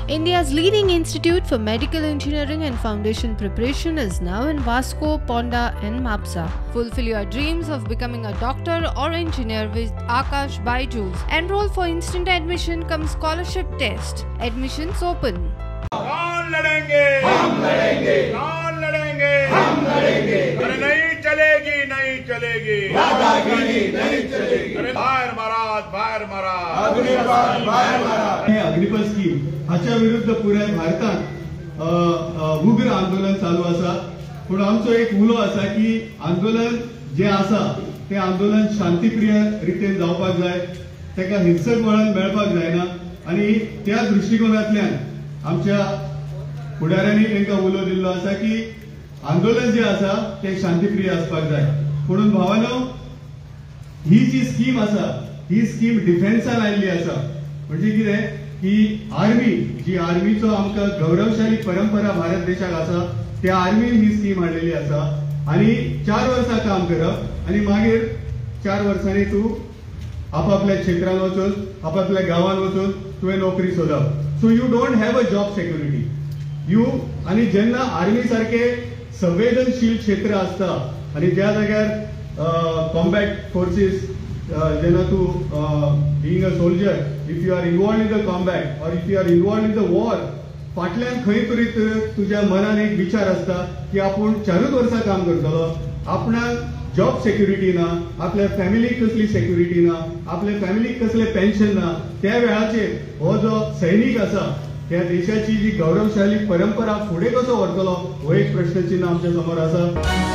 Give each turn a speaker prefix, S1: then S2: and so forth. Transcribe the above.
S1: India's leading institute for medical engineering and foundation preparation is now in Vasco, Ponda and Mapsa. Fulfill your dreams of becoming a doctor or engineer with Aakash Byju's. Enroll for instant admission cum scholarship test. Admissions open.
S2: कौन लड़ेंगे? हम लड़ेंगे। कौन लड़ेंगे? हम लड़ेंगे। अरे नहीं चलेगी, नहीं चलेगी, दादागिरी नहीं चलेगी। अरे बाहेर मारात, बाहेर मारात, अग्निपथ बाहेर मारात।
S3: हे अग्निपथ स्कीम हाच्या विरुद्ध पुराय भारतांत उग्र आंदोलन चालू आसा। पूण आमचो एक उलो आसा की आंदोलन जे आसा ते आंदोलन शांतीप्रिय रितीन जावपाक जाय, ताका हिंसक वळण मेळपाक जायना। आनी त्या दृश्टिकोनांतल्यान आमच्या फुडाऱ्यांनी तांकां उलो दिल्लो आसा की आंदोलन जे आसा ते शांतीप्रिय आसपाक जाय। पूण भावानो, ही जी स्कीम आसा ही स्कीम डिफेन्सान आयिल्ली आसा। म्हणजे कितें की आर्मी जी आर्मीचो आमकां गौरवशाली परंपरा भारत देशाक आसा, त्या आर्मीन ही स्कीम हाडलेली आसा। आनी 4 वर्सां काम करप आनी मागीर 4 वर्सांनी तूं आपापल्या क्षेत्रान वचून आपापल्या गांवान वचून तुवें नोकरी सोदप। So you don't have a job security you. आनी जेन्ना आर्मी सारके संवेदनशील क्षेत्र आसता आनी ज्या जाग्यार कॉम्बॅट फोर्सीस, जेन्ना तूं being a soldier, if you are involved in the combat or if you are involved in the war, फाटल्यान खंय तरी तुज्या मनान एक विचार आसता की आपूण 4 वर्सां काम करतलो, आपणाक जॉब सेक्युरिटी ना, आपल्या फॅमिलीक कसली सेक्युरिटी ना, आपल्या फॅमिलीक कसलें पेन्शन ना। त्या वेळाचेर हो जो सैनीक आसा त्या देशाची जी गौरवशाली परंपरा फुडें कसो व्हरतलो हो एक प्रश्नचिन्ह आमच्या समोर आसा।